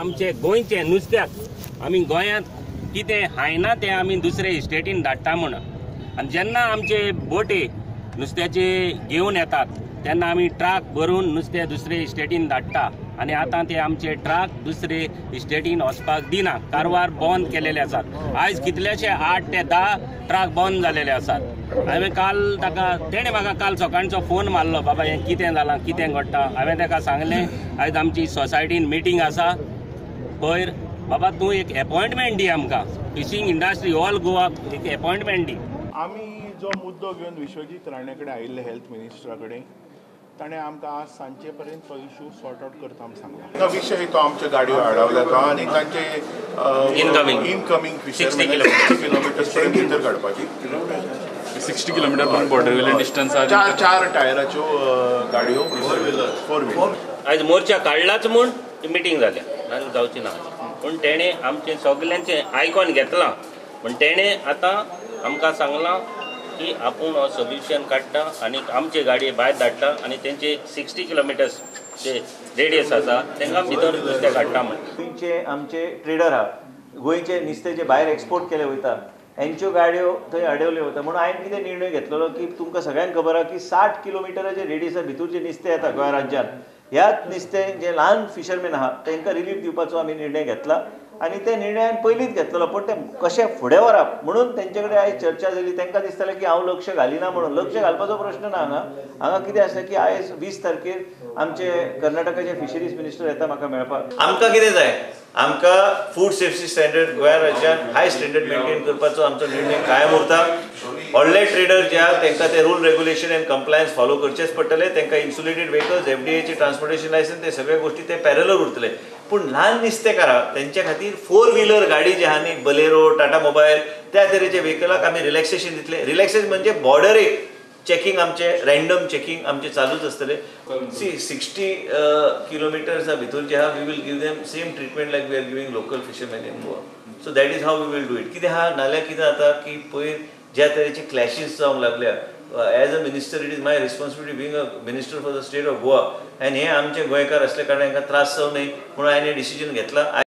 आमचे गोंयचे नुस्त्याक आमी गोंयांत कितें हायना तें आमी दुसरे स्टेटीन धाडटा म्हूण. आनी जेन्ना आमचे बोटी नुस्त्याचे घेवन येतात तेन्ना आमी ट्रक भरून नुस्तें दुसरे स्टेटीन धाडटा आनी आतां ते आमचे ट्रक दुसरे स्टेटीन वचपाक दिना. कारवार बंद केलेले आसात. आयज कितलेशे 8 ते 10 ट्रक बंद जालेले आसात. हांवें काल ताका तेणें म्हाका काल सकाळचो फोन मारलो, बाबा हें कितें जालां कितें घडटा. हांवें ताका सांगलें आयज आमची सोसायटीन मिटींग आसा, पयर बाबा तूं एक एपॉयंटमेंट दी आमकां, फिशींग इंडस्ट्री ऑल गोवा एक एपॉयंटमेंट दी. आमी जो मुद्दो घेवन विश्वजीत राणे कडेन आयिल्ले हेल्थ मिनिस्टरा कडेन, ताणें आमकां आज सांजचे पर्यंत तो इशू सॉर्ट आउट करता म्हूण सांगला. तो विशय तो आमच्यो गाडयो आडावल्या तो आनी तांचे इनकमींग 60 किलोमिटर्स पर्यंत भितर काडपाची 60 किलोमिटर पर्यंत बॉर्डर वयल्यान डिस्टन्स आसा. 4 टायराच्यो गाडयो 4 व्हीलर. आयज मोर्चा काडलाच म्हूण मिटींग जाल्या, नाजाल्यार जावची ना. पूण तेणें आमचें सगल्यांचें आयकून घेतलां, पूण तेणें आतां आमकां सांगलां की आपूण हो सोल्युशन काडटा आनी आमचे गाडये भायर धाडटा आनी तेंचे 60 किलोमिटर्स जे रेडियस आसा तांकां भितर नुस्तें काडटा म्हण. गोंयचे आमचे ट्रेडर आहा, गोंयचे नुस्तें जे भायर एक्सपोर्ट केले वयता हेंच्यो गाडयो थंय अडवल्यो वता. म्हणून हांवें कितें निर्णय घेतलेलो की तुमकां सगळ्यांक खबर आहा की 60 किलोमिटराचे रेडियसा भितर जे नुस्तें येता गोंय राज्यांत, ह्याच नुस्तें जे ल्हान फिशरमॅन आहा तांकां रिलीफ दिवपाचो आमी निर्णय घेतला आनी ते निर्णयान पयलींच घेतलेलो. पूण तें कशें फुडें व्हरप म्हणून तेंचे कडेन आयज चर्चा जाली. तांकां दिसतालें की हांव लक्ष घालिना म्हणून. लक्ष घालपाचो प्रश्न ना हांगा. हांगा कितें आसलें की आयज 20 तारखेर आमचे कर्नाटकाचे फिशरीज मिनिस्टर येता म्हाका मेळपाक. आमकां कितें जाय, आमकां फूड सेफ्टी स्टँडर्ड गोंया राज्यान हाय स्टँडर्ड मेंटेन करपाचो आमचो निर्णय कायम उरता. व्हडले ट्रेडर जे आहा तांकां ते rule regulation and compliance follow करचेच पडटले. तांकां इन्सुलेटेड व्हेकल्स, एफडीएचे ट्रान्सपोर्टेशन लायसन्स, ते सगळे गोष्टी ते पॅरलल उरतले. पूण ल्हान नुस्तेकारां तेंच्या खातीर 4 व्हीलर गाडी जी आहा न्ही, बलेरो, टाटा मोबायल, त्या तरेच्या व्हेकलाक आमी रिलॅक्सेशन दितले. रिलॅक्सेशन म्हणजे बॉर्डरीक चेकिंग आमचे रँडम चेकिंग आमचे चालूच आसतले. सी 60 किलोमिटर्सा भितर जे आहा we will give them same treatment like we are giving local fisherman in Goa. So that is how we will do it. कितें आहा नाल्यार कितें जाता की पयर ज्या तरेचे क्लॅशीस जावंक लागल्या, as a minister it is my responsibility being a minister for the state of Goa, आनी हे आमचे गोंयकार असल्या कारणान हांकां त्रास जावं न्हय म्हणून हांवें डिसिजन घेतला.